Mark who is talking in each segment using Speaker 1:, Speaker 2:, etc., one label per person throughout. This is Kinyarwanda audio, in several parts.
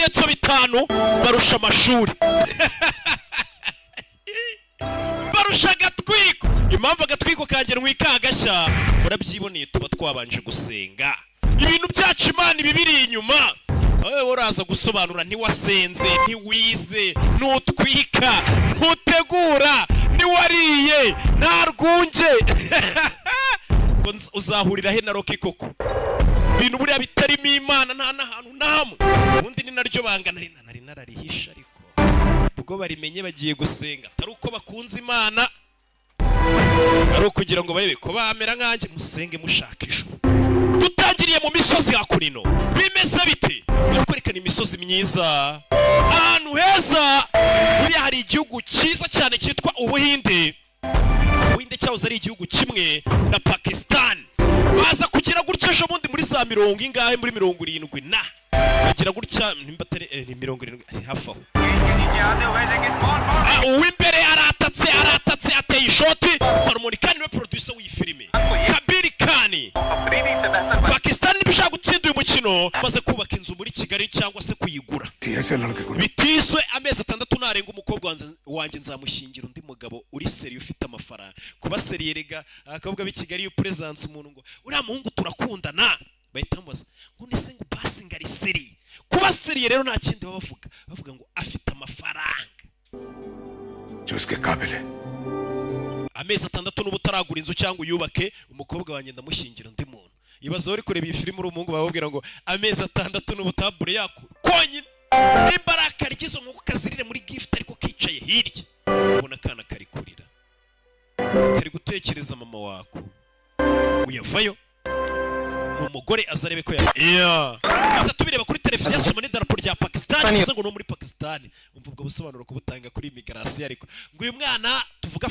Speaker 1: Ibimenyetso bitanu: barusha amashuri, barusha agatwiko. Impamvu agatwiko kanjye ntwika agashya, murabyiboneye, tuba twabanje gusenga. Ibintu byacu Imana ibibiri inyuma. Wowe uraza gusobanura, ntiwasenze, ntiwize, ntutwika, ntutegura, ntiwariye, nta rwunge. Ngo uzahurira he na Rocky koko? Ibintu buriya bitarimo Imana nta n'ahantu na hamwe. Ubundi ni naryo banga nari nararihisha, ariko ubwo barimenye bagiye gusenga, atari uko bakunze Imana, ari ukugira ngo barebe ko bamera nkanjye. Musenge mushaka ijuru. Dutangiriye mu misozi hakurino. Bimeze bite? Barakwerekana imisozi myiza, ahantu heza. Buriya hari igihugu cyiza cyane cyitwa Ubuhinde. Ubuhinde cyahoze ari igihugu kimwe na Pakistan. Baza kugira gutya ejo bundi muri za mirongo ingahe, muri 70 na bagira gutya, nimba atari ni 70, ari hafi aho. Ah, uw'imbere aratatse, aratatse, ateye ishoti. Salman Khan niwe producer w'iyi filime, Kabir Khan. Pakistan niba ishaka gutsinda uyu mukino, maze kubaka inzu muri Kigali cyangwa se kuyigura,
Speaker 2: ऐसे लड़के को
Speaker 1: bitiswe amezi 6 narenga, umukobwa wanjye nzamushyingira undi mugabo uri sérieux, ufite amafaranga. Kuba sérieux rega, abakobwa b'i Kigali, iyo presence umuntu ngo uriya muhungu turakundana, bahita bamubaza ngo nese ngo basi ngo ari sérieux. Kuba sérieux rero nta kindi baba bavuga, bavuga ngo afite amafaranga.
Speaker 2: जो इसके काबिल है।
Speaker 1: Amezi 6 n'uba utaragura inzu cyangwa uyubake, umukobwa wanjye ndamushyingira undi muntu. Ibaze uri kureba iyi filime uri umuhungu, bababwira ngo amezi 6 n'ubu utabure yako konyine. Nimba ari akarya izo nkoko kazirire muri gift, ariko kicaye hirya ubona akana kari kurira, kari gutekereza mama wako. Uyavayo ni umugore, aza arebe ko ya yeah. Aza tubireba kuri televiziyo, asoma n'idarapo rya Pakistan, bivuze ngo no muri Pakistan. Umva ubwo busobanuro kubutanga kuri immigration, ariko ngo uyu mwana tuvuga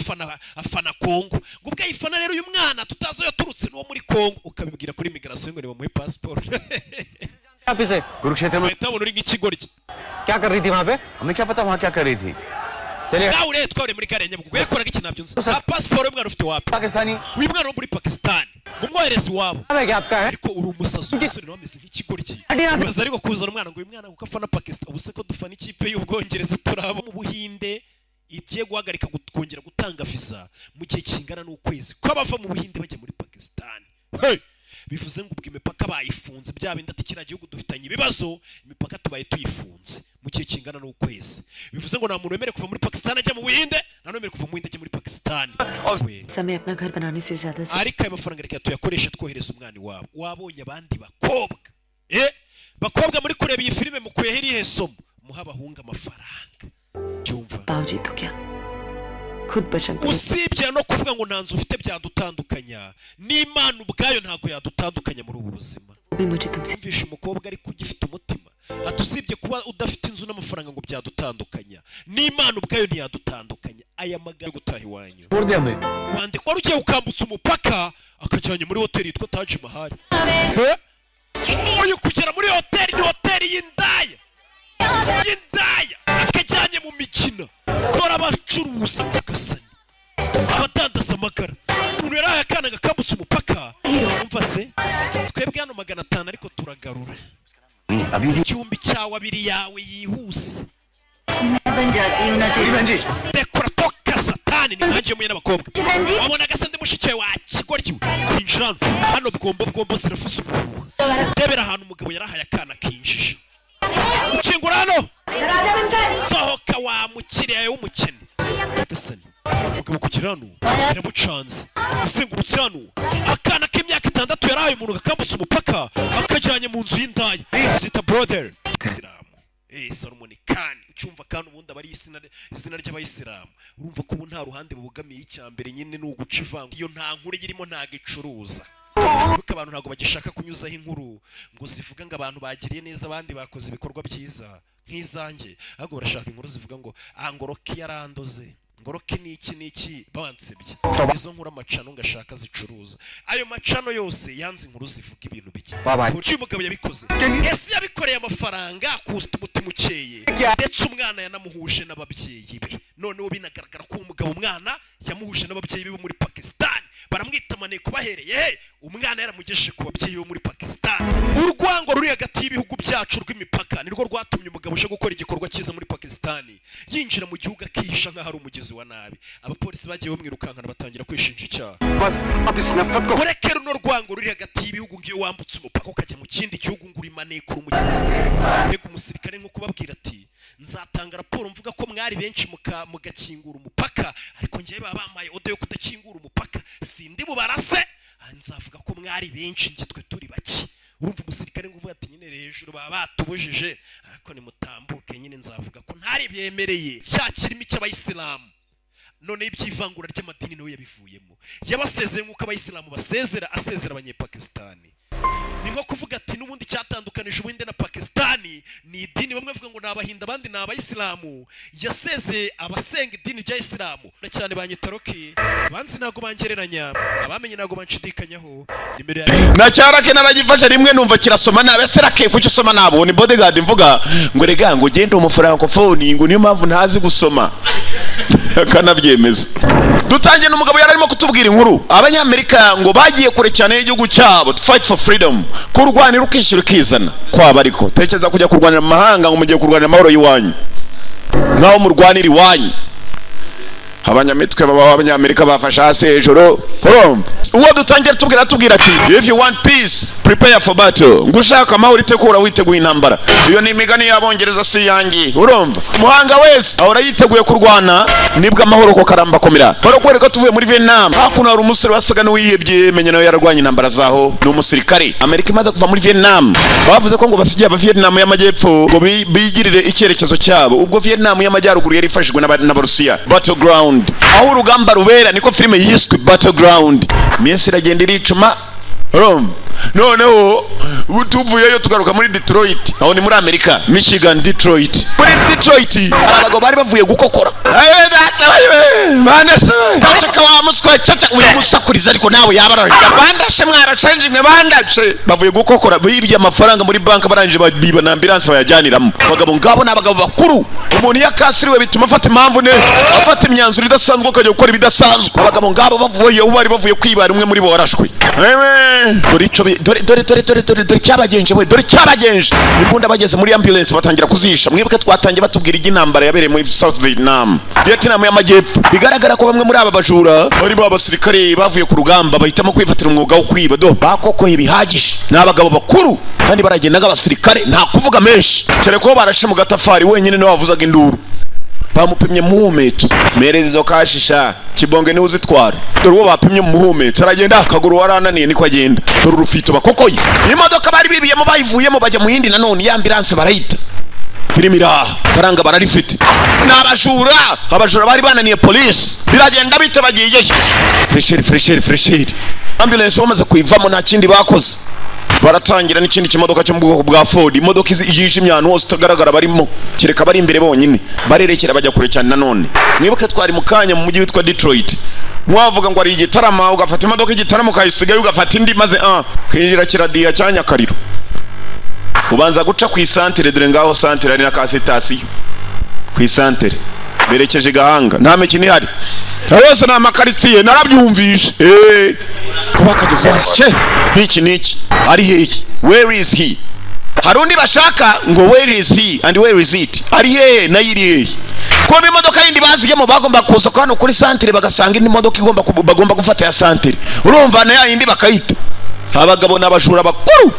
Speaker 1: afana Kongo, ngo ubwo ayifana rero uyu mwana tutazi aho yaturutse n'uwo muri Kongo, ukabibwira kuri immigration ngo nibamuhe passport,
Speaker 3: आप इसे
Speaker 4: Kurukshetra में
Speaker 1: bahita babona uri nk'ikigoryi.
Speaker 3: क्या कर रही थी वहां पे?
Speaker 4: हमें क्या पता वहाँ क्या कर रही थी। चलिए।
Speaker 1: Nawe urebe, twahuriye muri gare ya Nyabugogo, yakoraga iki? Ntabyo nzi, nta passport y'umwana ufite wapi.
Speaker 4: Pakistani.
Speaker 1: Uyu mwana wo muri Pakistan mumwohereze iwabo.
Speaker 3: है क्या आपका है?
Speaker 1: Ariko uri umusazi, umusore nawe ameze nk'ikigoryi. Ibaze ariko kuzana umwana ngo uyu mwana kuko afana Pakistan. Ubu se ko dufana ikipe y'Ubwongereza, turaba mu Buhinde igiye guhagarika kongera gutanga visa mu gihe kingana n'ukwezi ko abava mu Buhinde bajya muri Pakistan. Hey! Bivuze ngo ubwo imipaka bayifunze, bya bindi ati kiriya gihugu dufitanye ibibazo, imipaka tubaye tuyifunze mu gihe kingana n'ukwezi. Bivuze ngo nta muntu wemerewe kuva muri Pakistan ajya mu Buhinde, nta n'uwemerewe kuva mu Buhinde ajya muri Pakistan. We.
Speaker 5: समय अपना घर बनाने से ज्यादा
Speaker 1: Ariko ayo mafaranga reka tuyakoreshe twohereza umwana iwabo. Wabonye abandi bakobwa, bakobwa muri kureba iyi filime, mukuyeho irihe somo? Muha abahungu amafaranga, cyumva.
Speaker 5: बाबूजी तो क्या खुद बचन
Speaker 1: Usibye no kuvuga ngo nta nzu ufite byadutandukanya, n'Imana ubwayo ntabwo yadutandukanya muri ubu buzima.
Speaker 5: भी मुझे तुमसे
Speaker 1: Kumvisha umukobwa ariko ugifite umutima, ati usibye kuba udafite inzu n'amafaranga ngo byadutandukanya, n'Imana ubwayo ntiyadutandukanya. Aya magambo yo gutaha iwanyu.
Speaker 4: छोड़ दे हमें।
Speaker 1: Wandikwa wari ugiye ukambutsa umupaka akajyanye muri hoteli yitwa Taj Mahal. He? Uyu kugera muri hoteli, ni hoteli y'indaya, y'indaya, akajyanye mu mikino. Dore abacuruza agasani, abadandaza amagara. Umuntu yari akana gakambutse umupaka. Umva se, twebwe hano 500, ariko turagarura.
Speaker 4: अभी भी
Speaker 1: 1000 cyawe, abiri yawe yihuse.
Speaker 6: बन जाती हूँ ना तेरी।
Speaker 4: बहन जी।
Speaker 1: Dekora toka satani, ni nkanjye muye n'abakobwa wabonaga se ndi mushiki wa kigoryi. Winjira hano, hano bwombo bwombo zirafuza ubuhuha. Ndebera ahantu umugabo yarahaye akana kinjije. Ukingura hano, sohoka wa mukiriya w'umukene. Nyagasani, umugabo kugera hano biramucanze. Azengurutse hano, akana k'imyaka 6 yarahaye umuntu gakambutse umupaka, akajyanye mu nzu y'indaya zita brothel. Salman Khan, ucyumva kandi ubundi aba ari izina ry'abayisilamu. Urumva ko ubu nta ruhande bubogamiye. Icya mbere nyine ni uguca ivanga. Iyo nta nkuru irimo, ntago icuruza, kuko abantu ntabwo bagishaka kunyuzaho inkuru ngo zivuga ngo abantu bagiriye neza abandi, bakoze ibikorwa byiza nk'izanjye, ahubwo barashaka inkuru zivuga ngo ah, ngo Rocky yarandoze, ngo Rocky ni iki n'iki, bansebye. Izo nkuru amacano ngashaka zicuruza, ayo macano yose yanze inkuru zivuga ibintu bike.
Speaker 4: Babaye.
Speaker 1: Uburyo uyu mugabo yabikoze, ese yabikoreye amafaranga kusa umutima ukeye, ndetse umwana yanamuhuje n'ababyeyi be. Noneho binagaragara ko uwo mugabo umwana yamuhuje n'ababyeyi be bo muri Pakistan, baramwita maneko. Bahereye he? Umwana yaramugejeje ku babyeyi bo muri Pakistan. Urwango ruri hagati y'ibihugu byacu. cyacu rw'imipaka nirwo rwatumye umugabo uje gukora igikorwa cyiza muri Pakisitani yinjira mu gihugu akihisha nk'aho ari umugizi wa nabi. Abapolisi bagiye bamwirukankana, batangira kwishinja icyaha.
Speaker 3: बस अब इस नफरत को
Speaker 1: Mureke runo rwango ruri hagati y'ibihugu, ngiyo wambutse umupaka ukajya mu kindi gihugu ngo uri manekura mbega umusirikare, nko kubabwira ati: "Nzatanga raporo mvuga ko mwari benshi mugakingura umupaka, ariko ngewe baba bampaye order yo kudakingura umupaka, sindi bubarase. Nzavuga ko mwari benshi, njye twe turi bake." Urumva umusirikare ngo uvuga ati: "Nyine hejuru baba batubujije, ariko nimutambuke nyine nzavuga ko ntari byemereye." Cya kirimi cy'abayisilamu noneho, iby'ivangura ry'amadini nawe yabivuyemo, yabasezeye nk'uko abayisilamu basezera, asezera abanyepakisitani. Ni nko kuvuga ati n'ubundi cyatandukanije Ubuhinde na Pakisitani ni idini, bamwe bavuga ngo ni Abahinda, abandi ni Abayisilamu. Yasezeye abasenga idini rya Isilamu na cyane. Banyita Rocky, abanzi ntabwo bangereranya, abamenye ntabwo banshidikanyaho. Nimero ya
Speaker 7: Na cyarake naragifashe rimwe, numva kirasoma nabi. Ese rake, kuki usoma nabi? Uwo ni bodyguard. Mvuga ngo rega, ngo ugende umufrancofone, ngo niyo mpamvu ntazi gusoma, akanabyemeza. Dutangiye n'umugabo yari arimo kutubwira inkuru. Abanyamerika ngo bagiye kure cyane y'igihugu cyabo to fight for freedom, kurwanira ukishyura ukizana kwaba. Ariko tekereza kujya kurwanira mu mahanga ngo mugiye kurwanira amahoro y'iwanyu, nkaho murwanira iwanyu. Abanyamitwe baba abanyamerika bafashe hasi hejuru. Urumva uwo dutangira tubwira ati: "If you want peace, prepare for battle." Ngo ushaka amahoro, itegura witeguye intambara. Iyo ni imigani y'Abongereza, si iyanjye. Urumva umuhanga wese ahora yiteguye kurwana, nibwo amahoro ko karamba komera. Barakwereka tuvuye muri Vietnam. Hakuno hari umusore wasaga n'uwihebye, menya nawe yararwanye intambara zaho, ni umusirikare. Amerika imaze kuva muri Vietnam, bavuze ko ngo basigiye aba Vietnam y'amajyepfo ngo bigirire icyerekezo cyabo. Ubwo Vietnam y'amajyaruguru yari ifashijwe n'Abarusiya. Battleground, aho urugamba rubera, niko filime yiswe Battleground. Iminsi iragenda iricuma. Urumva noneho ubu tuvuyeyo tugaruka muri Detroit, aho ni muri Amerika, Michigan, Detroit. Muri Detroit hari abagabo bari bavuye gukokora. Eh, data, we, bandashe, ceceka wa muswa, ceceka uyu musakuriza, ariko nawe yaba bandashe, mwarashenje mwe bandashe. Bavuye gukokora, bibye amafaranga muri banki, barangije biba na ambulance bayajyaniramo. Abagabo ngabo ni abagabo bakuru. Umuntu iyo akasiriwe bituma afata impamvu ne afata imyanzuro idasanzwe, akajya gukora ibidasanzwe. Abagabo ngabo bavuye, bari bavuye kwibara, umwe muri bo warashwe. Ewe, dore ico dore dore dore dore dore dore cyabagenje we, dore cyabagenje. Imbunda bageze muri ambulance batangira kuzisha. Mwibuke twatangiye batubwira iby'intambara yabereye muri South Vietnam, Vietnam y'amajyepfo. Bigaragara ko bamwe muri aba bajura bari ba basirikare bavuye ku rugamba, bahitamo kwifatira umwuga wo kwiba. Do bakokoye bihagije, ni abagabo bakuru kandi baragenda nk'abasirikare, nta kuvuga menshi, kereka ko barashe mu gatafari wenyine niwe wavuzaga induru. Bamupimye muhumetso, mereza izo kashisha kibonge niwe uzitwara. Dore uwo bapimye mu muhumetso aragenda, akaguru warananiye niko agenda. Dore urufito bakokoye. Imodoka bari bibiyemo bayivuyemo, bajya mu yindi nanone ya ambulance barayita. Filime iraha, faranga bararifite, ni abajura. Abajura bari bananiye polisi, biragenda bite? Bagiyeyo fresheri fresheri fresheri. Ambulance bamaze kuyivamo, nta kindi bakoze, baratangira n'ikindi kimodoka cyo mu bwoko bwa Ford, imodoka yijimye ahantu hose itagaragara barimo, kereka bari imbere bonyine. Barerekera bajya kure cyane nanone. Mwibuke twari mu kanya mu mujyi witwa Detroit. Mwavuga ngo ari igitarama, ugafata imodoka igitaramo ukayisigayo, ugafata indi, maze kinjira kiradiya cya Nyakariro, ubanza guca ku isantere. Dore ngaho santere, ari na ka sitasiyo ku isantere. Berekeje Gahanga, nta mikino ihari yose, ni amakaritsiye, narabyumvishe. Kuba kageze hasi ce n'iki n'iki, ari hehe? Where is he? Hari undi bashaka ngo where is he and where is it? Ari hehe, nayo iri hehe? Kuba imodoka yindi bazigemo, bagomba kuza hano kuri santere bagasanga indi modoka igomba bagomba gufata ya santere. Urumva na ya yindi bakayita. Abagabo n'abajura bakuru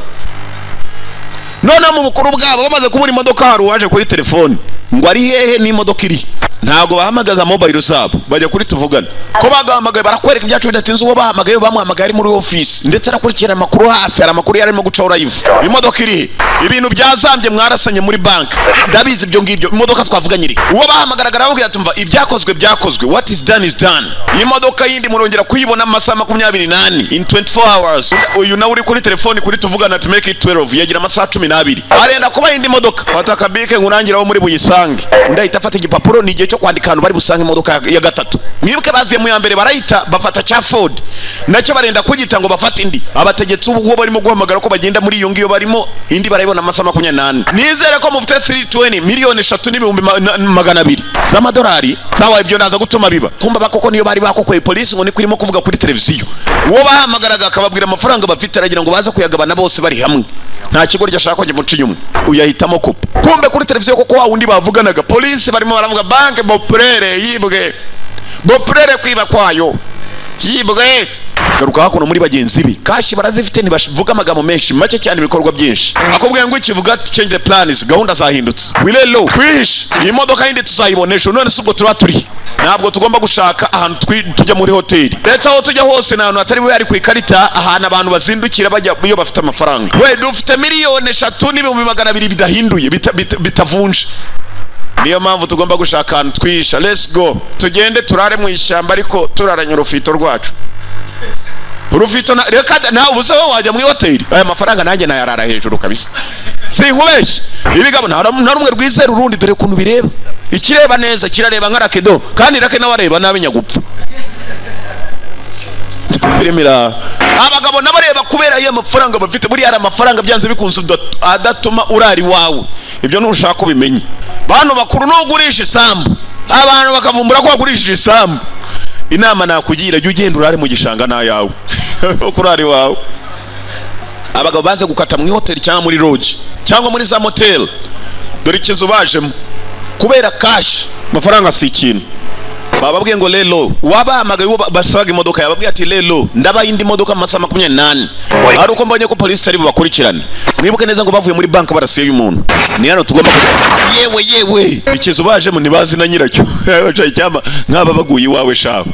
Speaker 7: noneho mu bukuru bwabo bamaze kubura imodoka, hari uwaje kuri telefone ngo ari hehe n'imodoka iri. Ntabwo bahamagaza mobile zabo, bajya kuri tuvugane. Ko bagahamagaye barakwereka ibyacu bidatinze. Uwo bahamagaye, bamuhamagaye ari muri office, ndetse arakurikirana amakuru hafi. Hari amakuru yari arimo gucaho live. Imodoka iri he? Ibintu byazambye, mwarasanye muri bank, ndabizi ibyo ngibyo. Imodoka twavuganye iri? Uwo bahamagaraga arababwira ati: "Umva, ibyakozwe byakozwe, what is done is done. Imodoka yindi murongera kuyibona mu masaha 24, in 24 hours." Uyu nawe uri kuri telefoni kuri tuvugana ati: "Make it 12." Yagira amasaha 12, arenda kuba indi modoka. Fata akabike nkurangiraho muri buyisange. Undi ahita afata igipapuro, ni igihe cyo kwandika ahantu bari busange imodoka ya gatatu. Mwibuke baziye mu ya mbere barayita, bafata cya Ford nacyo barenda kugita ngo bafate indi. Abategetsi ubu barimo guhamagara ko bagenda muri iyo ngiyo barimo, indi barayibona amasaha 24. Nizere ko mufite 320 miliyoni 3 n'ibihumbi 200 z'amadolari. Sawa, ibyo naza gutuma biba. Kumba bakoko niyo bari bakokoye polisi ngo niko irimo kuvuga kuri televiziyo. Uwo bahamagaraga akababwira amafaranga bafite, aragira ngo baze kuyagabana bose bari hamwe. Nta kigo ashaka ko kimuca inyuma, uyahitamo kupa. Kumbe kuri televiziyo koko wa wundi bavuganaga, polisi barimo baravuga Banque Populaire yibwe, Populaire kwiba kwayo yibwe. Garuka hakuno muri bagenzi be, cash barazifite, ntibavuga amagambo menshi, make cyane, ibikorwa byinshi. Akubwiye ngo ikivuga change the plans, gahunda zahindutse, wirelo twihishe, iyi modoka yindi tuzayibonesha. None se ubwo tuba turi, ntabwo tugomba gushaka ahantu tujya muri hoteli, ndetse aho tujya hose ni ahantu hatari bube hari ku ikarita, ahantu abantu bazindukira bajya iyo bafite amafaranga. We dufite 3,200,000 bidahinduye, bitavunje. Niyo mpamvu tugomba gushaka ahantu twihisha. Let's go, tugende turare mu ishyamba, ariko turaranye urufito rwacu, urufito na reka nawe ubusa. Wowe wajya muri hoteli aya mafaranga, nanjye nayarara hejuru kabisa, sinkubeshye. Ibigabo nta rumwe rwizera urundi. Dore ukuntu bireba, ikireba neza kirareba nka rakedo, kandi rake nawe areba nabi nyagupfa. Filime ira abagabo n'abareba kubera iyo amafaranga bafite. Buriya hari amafaranga byanze bikunze adatuma urara iwawe, ibyo ntushaka ubimenye. Bantu bakuru, nugurisha isambu abantu bakavumbura ko wagurishije isambu, inama nakugira, jya ugenda urare mu gishanga n'ayawe kurara iwawe. Abagabo banze gukata mu ihoteli cyangwa muri lodge cyangwa muri za motel. Dore ikizu bajemo kubera cash, amafaranga si ikintu. Bababwiye ngo lelo, wabahamagaye uwo basabaga imodoka, yababwiye ati lelo ndabaha indi modoka mu masaha 24, ari uko mbonye ko polisi itari bubakurikirane. Mwibuke neza ngo bavuye muri banki barasiye umuntu. Ni hano tugomba kujya. Yewe yewe, ikizu bajemo ntibazi na nyiracyo. Bacaye icyama nk'aba baguye iwawe shaho,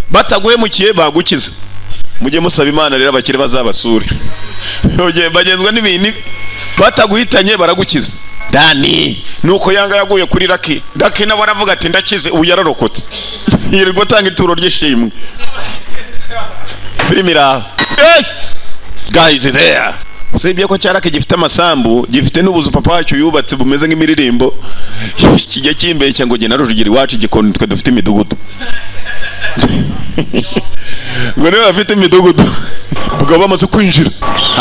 Speaker 7: bataguhemukiye bagukiza. Mujye musaba Imana rero abakire bazabasure. Bagenzwa n'ibintu, bataguhitanye baragukiza. Dani nuko yanga yaguye kuri Raki. Raki nawe aravuga ati ndakize, ubu yararokotse, yirirwa atanga ituro ry'ishimwe. Filime iraha. Hey! Guys there, usibye ko cyarake gifite amasambu, gifite n'ubuzu papa wacu yubatse bumeze nk'imiririmbo, kijya kimbeshya ngo jye na Rujugira iwacu igikoni twe dufite imidugudu, ngo niba bafite imidugudu. Ubwo bamaze kwinjira,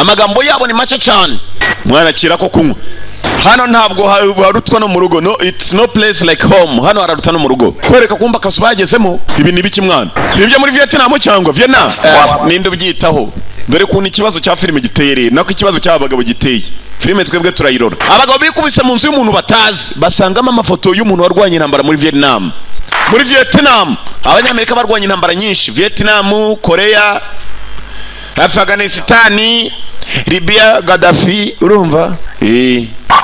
Speaker 7: amagambo yabo ni make cyane. Mwana akira ko kunywa hano ntabwo harutwa no mu rugo. No, it's no place like home, hano hararuta no mu rugo. Kwereka kumba akazu bagezemo, ibi ni biki mwana? Ni ibyo muri Vietnam cyangwa Vietnam, ninde ubyitaho? Dore ukuntu ikibazo cya filime giteye rero, nako ikibazo cy'aba bagabo giteye. Filime twebwe turayirora. Abagabo bikubise mu nzu y'umuntu batazi, basangamo amafoto y'umuntu warwanye intambara muri Vietnam. Muri Vietnam Abanyamerika barwanye intambara nyinshi: Vietnam, Korea, Afghanistan, Libya, Gaddafi. Urumva,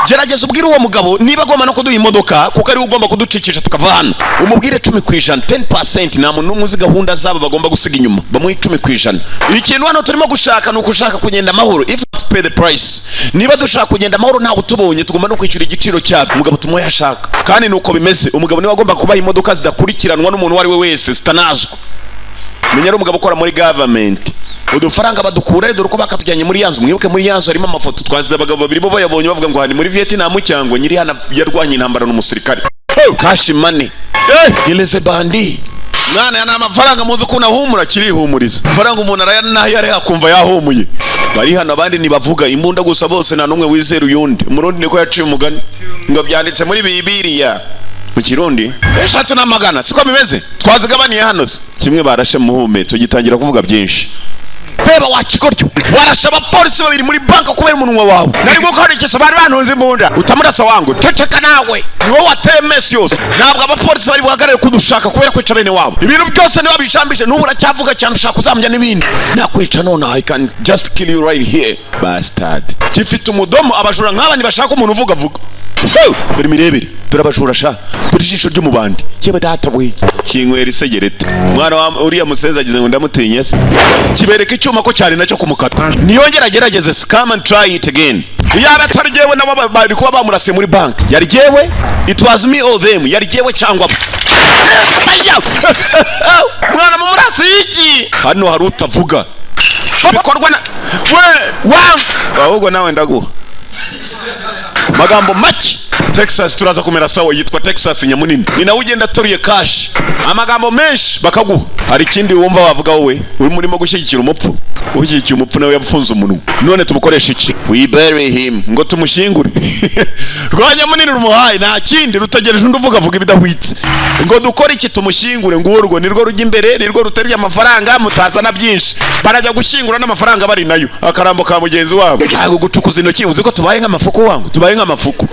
Speaker 7: gerageza ubwire uwo mugabo niba agomba no kuduha imodoka, kuko ariwe ugomba kuducikisha tukava hano. Umubwire 10%, 10%. Nta muntu n'umwe uzi gahunda zabo bagomba gusiga inyuma, bamuhe 10%. Ikintu hano turimo gushaka ni ukushaka kugenda amahoro. If you pay the price, niba dushaka kugenda amahoro ntawe utubonye, tugomba no kwishyura igiciro cyabyo. Umugabo tumuhe ashaka, kandi nuko bimeze. Umugabo niwe agomba kubaha imodoka zidakurikiranwa n'umuntu uwo ari we wese, zitanazwa. Menya ari umugabo ukora muri government, udufaranga badukura. Dore uko bakatujyanye muri ya nzu. Mwibuke muri ya nzu harimo amafoto twazize. Abagabo babiri bo bayabonye bavuga ngo hani muri Vietnam cyangwa nyiri hano yarwanye intambara n'umusirikare. Cash money, ileze bandi mwana, ya ni amafaranga. Muzi ukuntu ahumura, kirihumuriza amafaranga, umuntu araya nayo ari akumva yahumuye. Bari hano abandi ntibavuga, imbunda gusa bose, nta n'umwe wizera uyundi. Umurundi niko yaciye umugani ngo byanditse muri Bibiliya mu Kirundi, eshatu n'amagana, siko bimeze? Twazigabaniye hano se kimwe barashe muhumetso gitangira kuvuga byinshi. Reba wa kigoryo, warashe abapolisi babiri muri banka kubera umunwa wawe. Nari gukoresha, bari bantunze imbunda. Utamurasa wangu, ceceka nawe, ni wowe wateye mess yose. Ntabwo abapolisi bari buhagarare kudushaka kubera kwica bene wabo. Ibintu byose niba bijambije, n'ubu uracyavuga cyane, ushaka kuzambya n'ibindi. Nakwica none, I can just kill you right here, bastard. Gifite umudomo. Abajura nk'aba ntibashaka umuntu uvuga vuga. Dore imirebere, dore abajura sha, dore ijisho ry'umubandi. Yewe data we, kinywera isegereti mwana wa uriya musenzi agize ngo ndamutinye se. Kibereka icyuma ko cyari nacyo kumukata. Niyongera agerageze se, come and try it again. Yaba atari jyewe nabo bari kuba bamurasiye muri banki. Yari jyewe, it was me or them, yari jyewe cyangwa bo. Aya! Mwana mu murasi y'iki hano hari utavuga bikorwa na we wa ahubwo nawe ndaguha magambo make. Texas, turaza kumera sawa. Yitwa Texas Nyamunini, ni nawe ugenda ateruye cash. Amagambo menshi bakaguha. Hari ikindi wumva wavuga wowe? Urimo urimo gushyigikira umupfu, ushyigikiye umupfu nawe yafunze umunwa. None tumukoresha iki? We bury him, ngo tumushyingure. Rwa Nyamunini rumuhaye, nta kindi, rutegereje undi uvuga avuga ibidahwitse. Ngo dukore iki? Tumushyingure. Ngo urwo nirwo rujya imbere, nirwo ruteruye amafaranga, mutazana byinshi. Barajya gushyingura n'amafaranga bari nayo, akarambo ka mugenzi wabo. Ntabwo gucukuza intoki, uzi ko tubaye nk'amafuku wangu, tubaye nk'amafuku.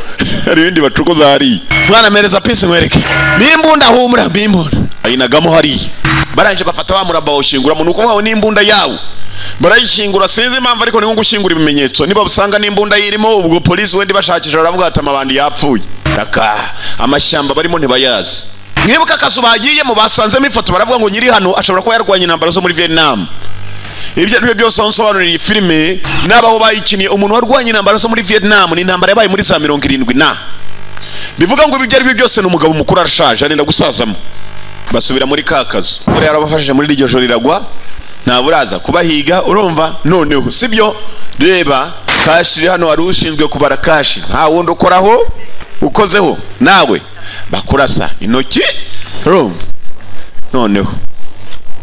Speaker 7: Hari ibindi bacukuza hariya. Mwana, mereza pisi nkwereke n'imbunda. Humura, n'imbunda ayinagamo hariya. Barangije bafata wa murambo bawushyingura mu nuko wawe n'imbunda yawo barayishyingura. Sinzi impamvu, ariko ni nko gushyingura ibimenyetso. Niba usanga n'imbunda yirimo, ubwo polisi wenda ibashakisha baravuga ati amabandi yapfuye. Raka amashyamba barimo ntibayazi. Mwibuka akazu bagiyemo, basanzemo ifoto, baravuga ngo nyiri hano ashobora kuba yarwanye intambara zo muri Vietnam. Ibyo ari byo byose, aho nsobanurira iyi filime n'abaho bayikiniye, umuntu warwanye intambara zo muri Vietnam, ni intambara yabaye muri za 70 na bivuga ngo ibyo ari byo byose ni umugabo mukuru, arashaje, arenda gusazamo. Basubira muri ka kazu. Imvura yarabafashije muri iryo joro iragwa, ntabwo uraza kubahiga. Urumva noneho sibyo? Reba cash iri hano, wari ushinzwe kubara cash, nta wundi ukoraho, ukozeho nawe bakurasa intoki. Urumva noneho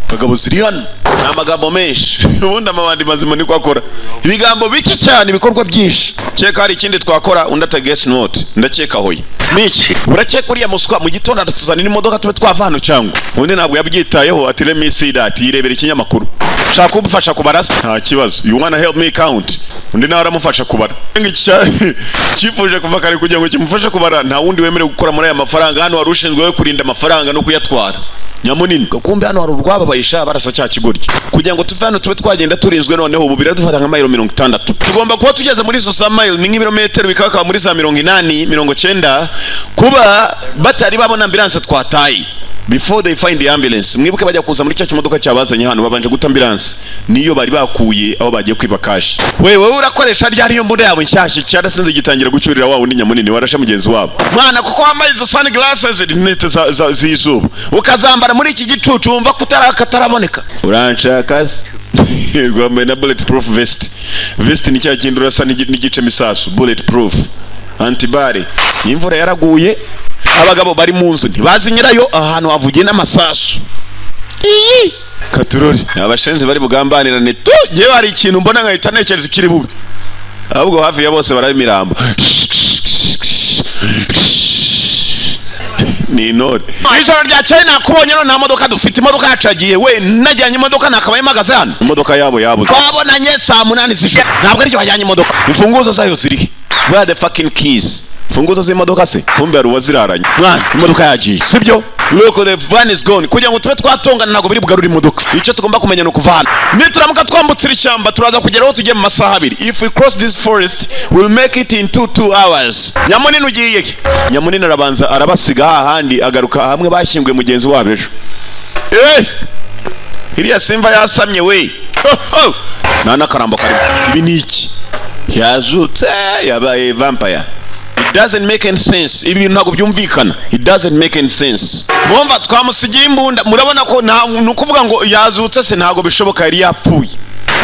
Speaker 7: abagabo ziri hano ni amagambo menshi. Ubundi amabandi mazima niko akora, ibigambo bike cyane, ibikorwa byinshi. Keka hari ikindi twakora? Undi ati guess not, ndakeka hoye niki. Urakeka uriya muswa mu gitondo aratuzanira imodoka tube twava hano cyangwa? Undi ntabwo yabyitayeho, ati let me see that. Yirebera ikinyamakuru. Shaka kumufasha kubara se? Nta kibazo. You wanna help me count? Undi nawe aramufasha kubara. Iki cyifuje kuva kare kugira ngo kimufashe kubara. Nta wundi wemerewe gukora muri aya mafaranga hano, wari ushinzwe we kurinda amafaranga no kuyatwara, Nyamunini. Kumbe hano hari urwababayisha barasa cya kigoryi kugira ngo tuve hano tube twagenda turinzwe. Noneho ubu biradufata nka mayiro 60, tugomba kuba tugeze muri izo za mayiro, ni nk'ibirometero bikaba muri za 80, 90, kuba batari babona ambulance twataye. Before they find the ambulance. Mwibuke bajya kuza muri cya kimodoka cyabazanye hano, babanje guta ambulance, niyo bari bakuye aho bagiye kwiba cash. We, wowe urakoresha ryari iyo mbunda yawe nshyashya? Cyarasinze, gitangira gucyurira wa wundi Nyamunini warashe mugenzi wabo. Mwana, kuko wambaye izo sunglasses, rinete z'izuba, ukazambara muri iki gicucu, wumva ko kataraboneka. Uranshaka se? Rwambaye na bullet proof vest. Vest ni cya kindi urasa n'igice misasu, bullet proof, anti-balle. Imvura yaraguye, abagabo bari mu nzu ntibazi nyirayo. Ahantu havugiye n'amasasu. Iyi katurori abashenzi bari bugambanirane tu. Ngewe hari ikintu mbona nkahita ntekereza ikiri bubi, ahubwo hafi ya bose baraba imirambo. Ni intore. Ijoro ryakeye nakubonye, none nta modoka dufite, imodoka yacu yagiye. We, najyanye imodoka, nakabaye mpagaze hano. Imodoka yabo yabuze. Twabonanye saa 8 z'ijoro, ntabwo aricyo wajyanye imodoka. Imfunguzo zayo zirihe? Where are the fucking keys? Imfunguzo z'imodoka se? Kumbe hari uwaziraranye. Mwana, imodoka yagiye, sibyo? Look, the van is gone. Kugira ngo tube twatongana ntabwo biri bugarure imodoka. Icyo tugomba kumenya ni ukuvana. Nituramuka twambutse iri shyamba, turaza kugera aho tugiye mu masaha 2. If we cross this forest, we'll make it in 2 hours. Nyamunini, ugiye he? Nyamunini arabanza arabasiga hahandi, agaruka hamwe bashyinguye mugenzi wabo ejo. Eh, iriya simva yasamye we. Ho, ho! Nta n'akarambo karimo. Ibi ni iki? Yazutse, yabaye vampire. It doesn't make any sense. Ibi bintu ntabwo byumvikana. It doesn't make any sense. Mwumva twamusigiye imbunda, murabona ko nta ni ukuvuga ngo yazutse se? Ntabwo bishoboka, yari yapfuye.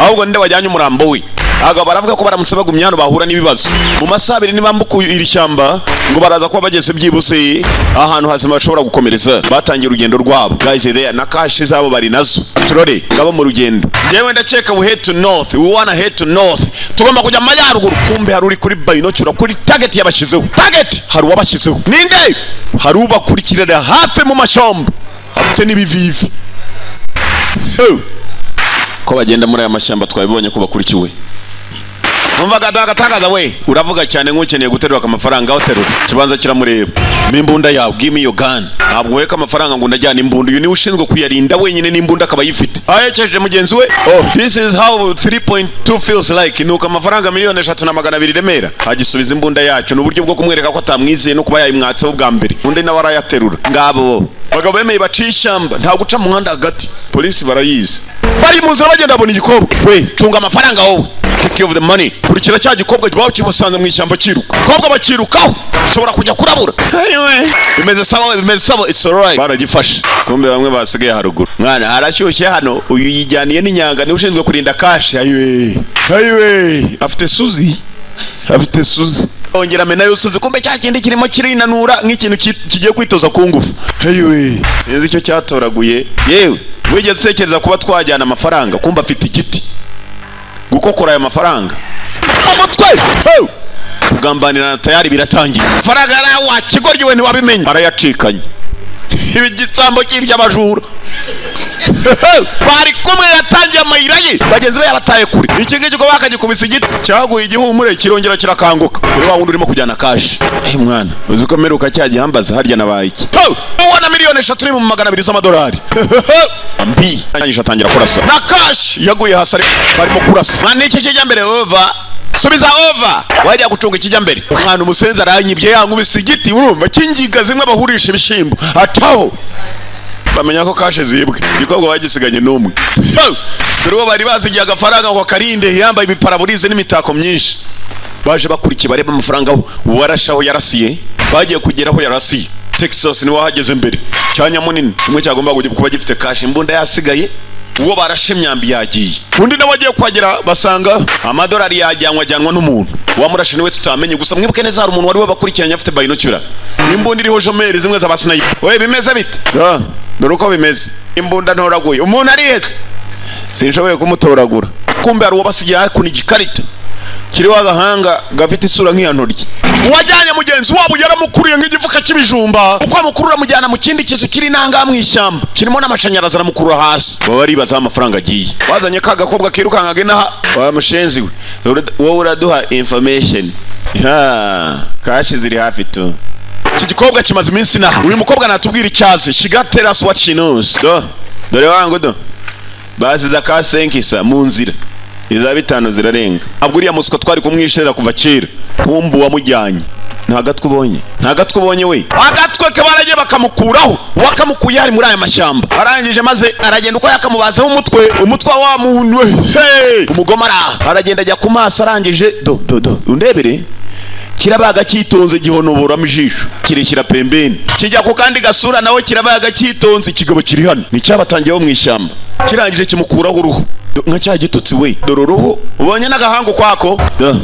Speaker 7: Ahubwo ninde wajyanye umurambo we? Abagabo baravuga ko baramutse bagumye hano bahura n'ibibazo. Mu masaha 2 nibambuka iri shyamba, ngo baraza kuba bageze byibuse ahantu hazima bashobora gukomereza. Batangiye urugendo rwabo. Guys, there na cash zabo bari nazo. Turore ngabo mu rugendo. Njyewe ndakeka we head to north. We wanna head to north. Tugomba kujya mu majyaruguru. Kumbe hari uri kuri binocular kuri target yabashyizeho. Target hari uwabashyizeho. Ninde? Hari ubakurikirana hafi mu mashyamba. Afite n'ibivivi. Huh. Ko bagenda muri aya mashyamba, twabibonye ko bakurikiwe. Numvaga agatangaza. We, uravuga cyane nk'ukeneye guterura amafaranga. Aho terura ikibanza kiramureba n'imbunda yawe. Give me your gun. Ntabwo weka amafaranga ngo ndajyana imbunda. Uyu niwe ushinzwe kuyarinda wenyine, n'imbunda akaba ayifite, ahekeje mugenzi we. Oh, this is how 3.2 feels like. Nuko amafaranga miliyoni 3 na 200 Remera agisubiza imbunda yacu, ni uburyo bwo kumwereka ko atamwizeye no kuba yayimwatseho bwa mbere. Undi nawe arayaterura. Ngabo bagabo bemeye baciye ishyamba, nta guca mu muhanda hagati, polisi barayizi. Bari mu nzira bagenda, babona igikobwa. We, cunga amafaranga wowe. Take care of the money. Kurikira cya gikobwa baba kimusanze mu ishyamba kiruka. Kobwa bakirukaho, ushobora kujya kurabura. Anyway, bimeze sawa, bimeze sawa, it's alright. Baragifashe. Kumbe bamwe basigaye haruguru. Mwana, harashyushye hano. Uyu yijyaniye n'inyanga, niwe ushinzwe kurinda cash. Ayiwe, ayiwe, afite suzi, afite suzi. Ongera amena yusuze. Kumbe cya kindi kirimo kirinanura nk'ikintu kigiye kwitoza ku ngufu. Hewe, nzi icyo cyatoraguye. Yewe, wigeze utekereza kuba twajyana amafaranga? Kumva afite igiti gukokora aya mafaranga umutwe. Hey! Kugambanirana tayari biratangiye. Amafaranga yari wa kigoryi we, ntiwabimenye, arayacikanye. Ibi gisambo cy'iby'abajura bari kumwe yatangiye amayira ye, bagenzi be yabataye kure. Iki ngiki ko bakagikubise igiti cyaguye igihumure, kirongera kirakanguka kuri wa wundi urimo kujyana cash. Eh mwana, uzi ko mperuka cya gihambaza harya nabaye iki? Ubona 3 miliyoni ni mu 200 z'amadolari mbi. Arangije atangira kurasa na cash yaguye hasi, barimo kurasa. Mwana, iki kijya mbere, over, subiza over, wajya gucunga ikijya mbere. Umwana umusenzi aranyibye, yankubise igiti, urumva kingiga zimwe bahurisha ibishyimbo, acaho bamenya ko cash zibwe. Igikobwa bagisiganye n'umwe. Dore uwo bari bazigiye agafaranga ngo akarinde, yambaye ibiparaburize n'imitako myinshi. Baje bakurikiye bareba amafaranga aho uwarashe, aho yarasiye. Bagiye kugera aho yarasiye, Texas niwe wahageze mbere. Cyanya munini kimwe cyagomba kuba gifite cash, imbunda yasigaye, uwo barashe imyambi yagiye. Undi nawe agiye kuhagera basanga amadolari yajyanwa, ajyanwa n'umuntu wamurashe niwe tutamenye. Gusa mwibuke neza, hari umuntu wari wabakurikiranye afite binocular, imbunda iriho jumelles zimwe za sniper. We, bimeze bite? Ah, dore uko bimeze, imbunda ntoraguye, umuntu arihese, sinshoboye kumutoragura. Kumbe hari uwo basigiye hakuno igikarita kiriho agahanga gafite isura nk'iya ntoryi. Uwajyanye mugenzi wabo yaramukuriye nk'igifuka cy'ibijumba, uko amukurura amujyana mu kindi kizu kiri nangaha mu ishyamba kirimo n'amashanyarazi, aramukurura hasi. Baba baribaza aho amafaranga agiye. Bazanye ka gakobwa kirukankaga inaha. Wa mushenzi we, wowe uraduha information ha, cash ziri hafi tu. Iki gikobwa kimaze iminsi inaha. Uyu mukobwa natubwira icyazi. She got tell us what she knows. Do dore wangu, do basize akasenkisa mu nzira, iza 5 zirarenga. Ntabwo uriya muswa twari kumwishera kuva kera. Kumbu wamujyanye nta gatwe ubonye, nta gatwe ubonye we. Agatwe ke baragiye bakamukuraho, wakamukuye hari muri aya mashyamba. Arangije maze aragenda uko yakamubazeho umutwe, umutwe wa muntu we. Hey! Umugome araha aragenda ajya ku maso. Arangije, do do do, undebere, kirabaga cyitonze, gihonoboramo ijisho, kirishyira pembeni, kijya ku kandi gasura, nawe kirabaga cyitonze. Ikigabo kiri hano ni cyabatangiyeho mu ishyamba, kirangije kimukuraho uruhu. Nka cya gitutsi we. Dore uruhu ubonye n'agahanga ukwako. Do.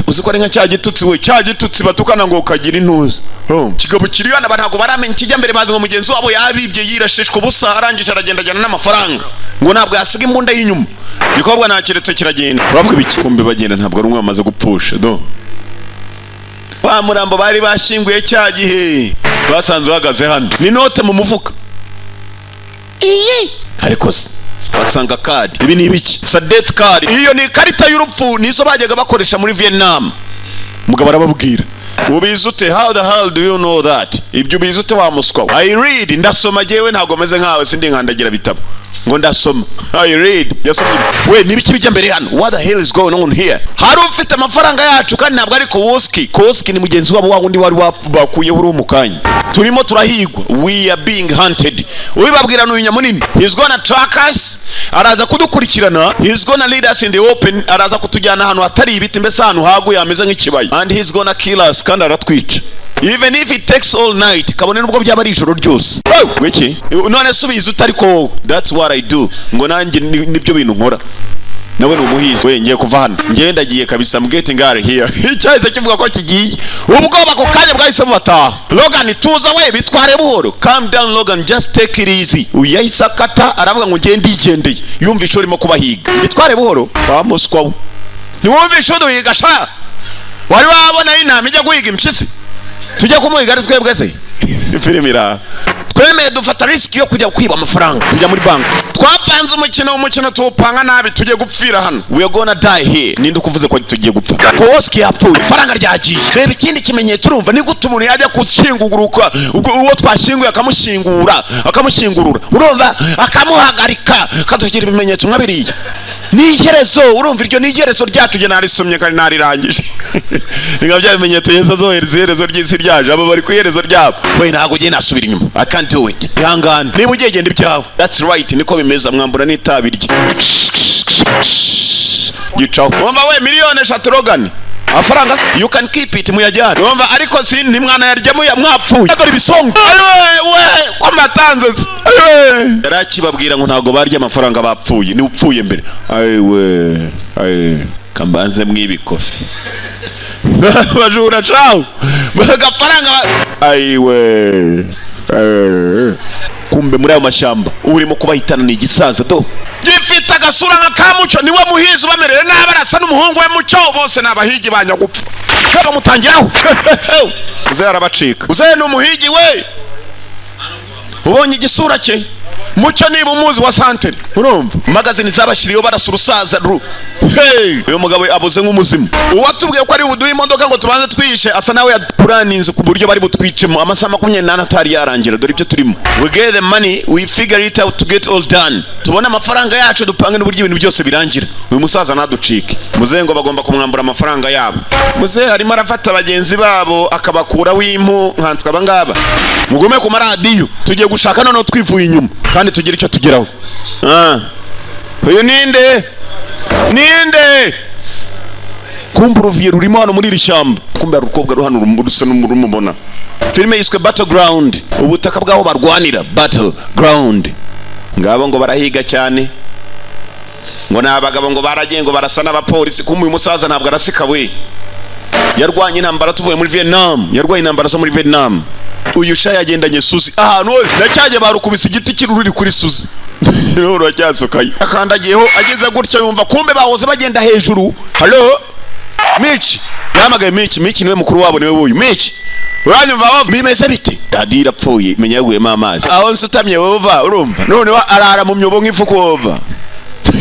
Speaker 7: Uzi ko ari nka cya gitutsi we, cya gitutsi batukana ngo ukagira intuza. Oh. Kigabo kiri hano, ntabwo baramenya ikijya mbere. Bazi ngo mugenzi wabo yabibye, yirashishwa ubusa, arangije aragenda ajyana n'amafaranga, ngo ntabwo yasiga imbunda y'inyuma. Igikobwa ntakiretse kiragenda. Uravuga ibiki? Kumbe bagenda, ntabwo ari umwe bamaze gupfusha. Do wa murambo bari bashyinguye cya gihe basanze uhagaze hano, ni note mu mufuka iyi. Ariko se basanga card, ibi ni ibiki? Sa death card, iyo ni ikarita y'urupfu, nizo bajyaga bakoresha muri Vietnam. Umugabo arababwira: "Ubizi ute? How the hell do you know that? Ibyo ubizi ute wa muswa we?" "I read, ndasoma jewe, ntabwo meze nkawe, sindi nkandagira bitabo ngo ndasoma. I read." Yasomye we. Nibiki bijya mbere hano? What the hell is going on here? Hari ufite amafaranga yacu kandi ntabwo ari Kowalski. Kowalski ni mugenzi wabo wa wundi wari bakuyeho uri mu kanya. Turimo turahigwa, we are being hunted. Ubibabwira ni uyu nyamunini. He's gonna track us, araza kudukurikirana. He's gonna lead us in the open, araza kutujyana ahantu hatari ibiti, mbese ahantu haguye hameze nk'ikibaya. And he's gonna kill us, kandi aratwica, even if it takes all night, kabone nubwo byaba ari ijoro ryose. Oh, wiki none se ubizi utari ko wowe? "That's what I do," ngo nanjye nibyo bintu nkora. Nawe ni umuhizi we. Ngiye kuva hano, ngiye, ndagiye kabisa. I'm getting out of here. Icyahise kivuga ko kigiye, ubwoba ako kanya bwahise bubataha. Logan, tuza we, bitware buhoro. Calm down Logan, just take it easy. Uyu yahise akata, aravuga ngo ngiye, ndigendeye. Yumvishe urimo kubahiga, bitware buhoro wa muswa we. Ntiwumvishe uduhiga sha? Wari wabona intama ijya guhiga impyisi? Tujya kumuhiga ari twebwe se? Filime iraha. Twemeye dufata risk yo kujya kwiba amafaranga, tujya muri banki, twapanze umukino, umukino tuwupanga nabi. Tugiye gupfira hano, we are gonna die here. Ninde ukuvuze ko tugiye gupfa? Kowalski yapfuye, ifaranga ryagiye. Reba ikindi kimenyetso. Urumva ni gute umuntu yajya gushyinguruka ubwo uwo twashyinguye, akamushyingura, akamushyingurura, urumva, akamuhagarika, akadugira ibimenyetso nka biriya? Ni iherezo, urumva, iryo ni iherezo ryacu. Njye narisomye kandi narirangije. Ni nka bya bimenyetso Yesu azohereza iherezo ry'isi ryaje. Abo bari ku iherezo ryabo. We, ntabwo ugiye, nasubira inyuma. I can't do it. Ihangane, niba ugiye genda ibyawe. That's right, niko bimeze. Mwambura n'itabi rye gicaho. Wumva we, 3 miliyoni Logan, amafaranga you can keep it, muyajyane, wumva, ariko si ntimwanayarya mwapfuye. Dore ibisongo. Ayiwe we, ko mbatanze se? Ayiwe, yari akibabwira ngo ntabwo barya amafaranga bapfuye, ni upfuye mbere. Ayiwe ayiwe, kambanze mwibikofi. Bajura cawu agafaranga ayiwe. Kumbe muri ayo mashyamba urimo kubahitana ni igisaza do gifite agasura nka ka Mucyo. Niwe muhizi ubamereye nabi, arasa n'umuhungu we Mucyo. Bose ni abahigi ba nyagupfa. Bamutangiraho, uze arabacika. Uze ni umuhigi we, ubonye igisura cye Mucyo, niba umuzi wa santere, urumva magazine zabashyiriyeho barasa urusaza ru. Hey! Uyu mugabo abuze nk'umuzimu. Uwatubwiye ko ari buduhe imodoka ngo tubanze twihishe asa nawe yapuraninze ku buryo bari butwicemo amasaha 24 atari yarangira. Dore ibyo turimo: we get the money, we figure it out to get all done. Tubone amafaranga yacu, dupange n'uburyo ibintu byose birangira. Uyu musaza ntaducike. Muzehe ngo bagomba kumwambura amafaranga yabo. Muzehe arimo arafata bagenzi babo akabakuraho impu nkanswe. Aba ngaba mugume ku maradiyo, tugiye gushaka noneho twivuye inyuma kandi tugire icyo tugeraho. Ah. Uyu ninde? Ninde? Kumbe uruviye rurimo hano muri iri shyamba. Kumbe hari urukobwa ruhano rusa n'urumubona. Filime yiswe Battleground, ubutaka bw'aho barwanira, Battleground. Ngabo ngo barahiga cyane, ngo ni abagabo, ngo baragiye, ngo barasa n'abapolisi. Kumbe uyu musaza ntabwo arasika we, yarwanye intambara tuvuye muri Vietnam, yarwanye intambara zo muri Vietnam. Uyu sha yagendanye Suzi ahantu hose, ndacyajya barukubise igiti kiruri kuri Suzi, rero ruracyasukaye akandagiyeho. Ageze gutya yumva kumbe bahoze bagenda hejuru. Hello Mitch, yahamagaye Mitch. Mitch niwe mukuru wabo, niwe wuyu. Mitch, uranyumva? Wava bimeze bite? Radiyo irapfuye, menya yaguyemo amazi aho nsutamye. Wova, urumva noneho arara mu myobo nk'ifuku. Wova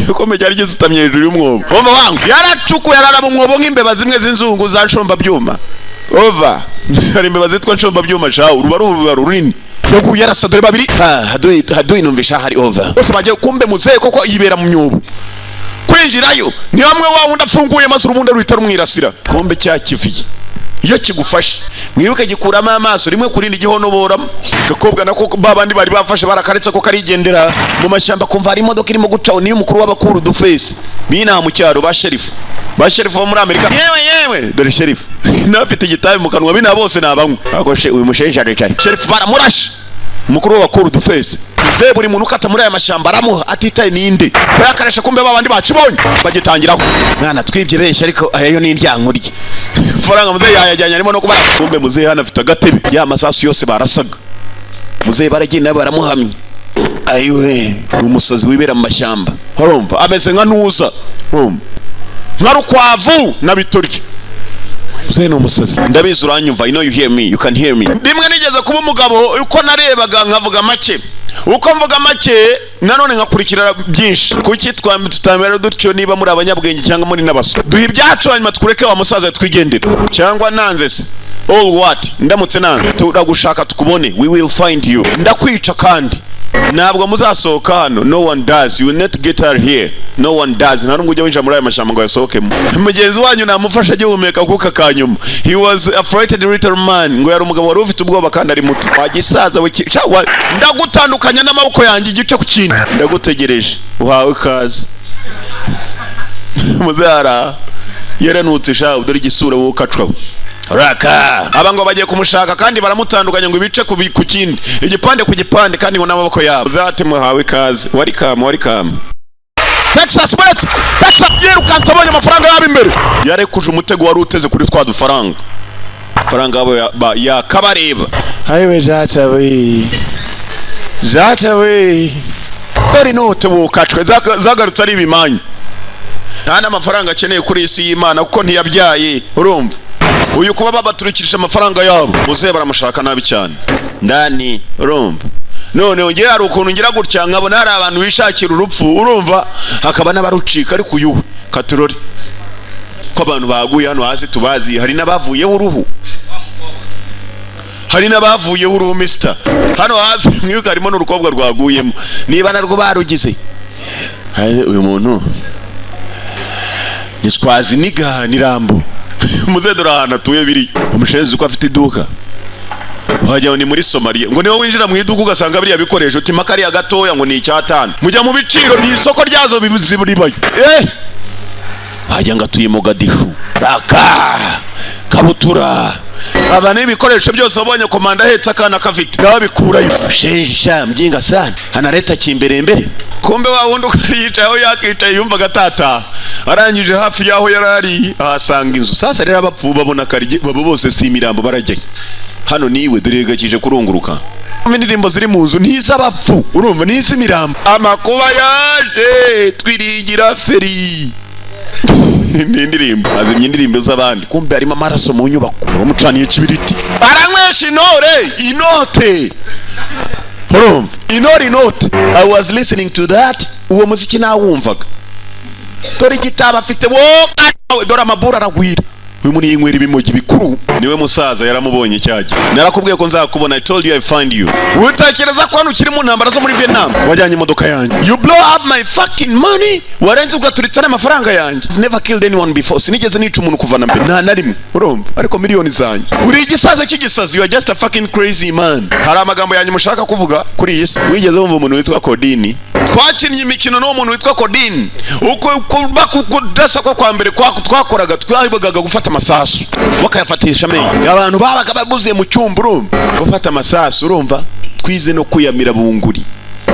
Speaker 7: ukomeye cyari gisutamye hejuru y'umwobo. Wumva wangu yaracukuye, arara mu mwobo nk'imbeba zimwe z'inzungu za nshomba byuma. Ova, hari imbeba zitwa nshomba byuma shawu, ruba ari uruba runini. Yaguye arasa, dore babiri. Ah, haduyi haduyi, numvisha hari over bose bagiye. Kumbe muzehe koko yibera mu myobo, kwinjirayo ni hamwe wa wundi afunguye maze urubundi ruhita rumwirasira. Kumbe cya kiviye iyo kigufashe, mwibuke gikuramo amaso rimwe kurindi gihonoboramo. Gakobwa nako babandi bari bafashe barakaretse ko karigendera mu mashyamba, kumva hari imodoka irimo gucaho, niyo umukuru w'abakuru dufesi binaha mu cyaro, ba sheriff, ba sheriff bo muri Amerika. Yewe yewe, dore sheriff nawe afite igitabi mu kanwa. Bina bose ni abanywa. Ariko uyu mushenje aricaye, sheriff baramurashe, umukuru w'abakuru dufesi. Muzehe buri muntu ukata muri aya mashyamba aramuha atitaye ninde bayakaresha. Kumbe babandi bakibonye bagitangiraho. Mwana twibye benshi, ariko aya yo ni indyankurye. Faranga muzehe yayajyanye, arimo no kubara. Kumbe muzehe hano afite agatebe, ya masasu yose barasaga muzehe baragenda baramuhamye. Ayiwe, ni umusazi wibera mu mashyamba, urumva ameze nka ntuza, urumva nka rukwavu na bitorye. Muzehe ni umusazi, ndabizi uranyumva. I know you hear me, you can hear me. Rimwe nigeze kuba umugabo, uko narebaga nkavuga make, uko mvuga make nanone nkakurikira byinshi. Kuki tutamera dutyo? Niba muri abanyabwenge cyangwa muri n'abaswa, duha ibyacu hanyuma twureke wa musaza twigendere. Cyangwa nanze se all what? Ndamutse nanze, turagushaka tukubone, we will find you. Ndakwica kandi ntabwo muzasohoka hano. No one does, you will not get her here, no one does. Nta n'ubwo ujya winjira muri aya mashyamba ngo yasohokemo. Mugenzi wanyu namufasha agihumeka akuka ka nyuma. He was a frightened little man, ngo yari umugabo wari ufite ubwoba kandi ari muto. Wagisaza we, ndagutandukanya n'amaboko yanjye igice ku kindi. Ndagutegereje, uhawe ikaze. Muzara yaranutse sha, dore igisura wowe ukacwa raka. Aba ngo bagiye kumushaka kandi baramutandukanya ngo ibice ku kindi, igipande ku gipande, kandi ngo n'amaboko yabo. Zati muhawe ikaze, welcome, welcome Texas Bullets. Texas yirukanse abonye amafaranga yabo imbere, yarekuje umutego wari uteze kuri twa dufaranga. Faranga yabo yakabareba. Ayiwe jata we, jata we, dore inote wokacwe zagarutse ari ibimanyu. Nta n'amafaranga akeneye kuri iyi si y'Imana kuko ntiyabyaye. Urumva uyu kuba babaturikirije amafaranga yabo, muzehe baramushaka nabi cyane ndani. Urumva none ngewe hari ukuntu ngira gutya nkabona hari abantu bishakira urupfu, urumva hakaba n'abarucika, ariko uyu we katurore ko abantu baguye hano hasi tubazi. Hari n'abavuyeho uruhu, hari n'abavuyeho uruhu misita hano hasi. Mwibuke harimo n'urukobwa rwaguyemo, niba narwo barugize. Uyu muntu ni Swaziniga, ni Rambo. Muzehe dore ahantu atuye biri umushenzi uko afite iduka, wagira ngo ni muri Somaliya. Ngo niba winjira mu iduka ugasanga biriya bikoresho utima kariya gatoya ngo ni icyatanu, mujya mu biciro ni isoko ryazo ribayo. Wagira ngo atuye Mogadishu. Raka kabutura aba n'ibikoresho byose wabonye komanda ahetse akana kafite nawe abikurayo. Shenji sha mjinga sana analeta kimbere mbere. Kumbe wa wundi uko yicaye aho yakicaye yumvaga atataha, arangije hafi y'aho yari ari ahasanga inzu. Sasa rero abapfu babona karige babo bose si imirambo, barajyayo. Hano niwe dore gakije kurunguruka. Indirimbo ziri mu nzu n'iz'abapfu, urumva n'iz'imirambo. Amakuba yaje twirigira feri ni indirimbo azimya indirimbo z'abandi. Kumbe harimo amaraso mu nyubako, bamucaniye kibiriti, baranywesha intore inote, urumva intore inote. I was listening to that, uwo muziki nawumvaga. Dore igitabo afite wo, dore amabura aragwira. Uyu muntu yinywera ibimogi bikuru, niwe musaza yaramubonye cyajya. Narakubwiye ko nzakubona. I told you I find you. Utekereza ko hano ukiri mu ntambara zo muri Vietnam? Wajyanye imodoka yanjye, you blow up my fucking money, warenze ugaturitsa n'amafaranga yanjye. I've never killed anyone before, sinigeze nica umuntu kuva na mbere, nta na rimwe, urumva? Ariko miliyoni zanjye, uri igisaza cy'igisazi, you are just a fucking crazy man. Hari amagambo yanjye mushaka kuvuga kuri iyi si? Wigeze wumva umuntu witwa Kodini? Twakinnye imikino n'uwo muntu witwa Kodini. Uko kudasa ko kwa mbere twakoraga, twahibaga gufata amasasu bakayafatisha amenyo. Abantu babaga babuze mu cyumba, urumva, gufata amasasu, urumva, twize no kwiyamira bunguri.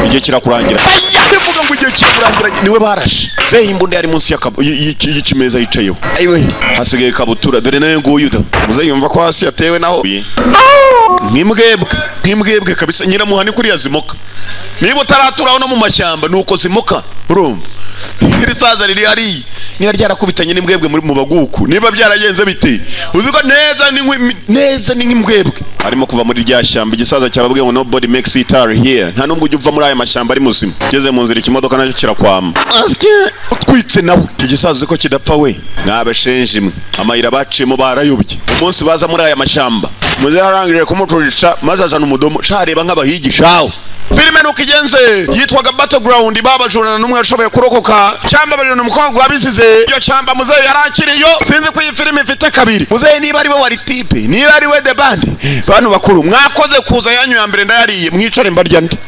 Speaker 7: Igihe kirakurangira. Aya, bivuga ngo igihe kirakurangira, niwe barashe. Zehe imbunda yari munsi y'ikimeza yicayeho. Ayiwe, hasigaye kabutura, dore nawe nguyu da. Muze yumva ko hasi yatewe naho nk'imbwebwe, nk'imbwebwe kabisa. Nyiramuhani kuriya zimoka, niba utaraturaho no mu mashyamba nuko zimoka, urumva. Iri saza riri hariya niba ryarakubitanye n'imbwebwe muri mu baguku, niba byaragenze bite, uzi ko neza ni neza ni nk'imbwebwe. Arimo kuva muri rya shyamba, igisaza cyababwiye ngo "Nobody makes it out here", nta n'ubwo ujya uva muri aya mashyamba ari muzima. Ugeze mu nzira ikimodoka nacyo kirakwama. Asye utwitse nawe icyo gisaza, uzi ko kidapfa we? N'abashenji mwe, amayira baciyemo barayobye. Umunsi baza muri aya mashyamba, muze yarangije kumucurisha maze azana umudomo shareba nk'abahigi shawe. Filime nuko igenze, yitwaga Battleground. Babajurana n'umwe yashoboye kurokoka cyangwa bajurana umukobwa wabisize iyo cyamba. Muzehe yari akiriyo. Sinzi ko iyi filime ifite kabiri. Muzehe niba ari we wari type, niba ari we the band. Bantu bakuru mwakoze kuza, yanyu ya mbere ndayariye, mwicare mbarya ndi.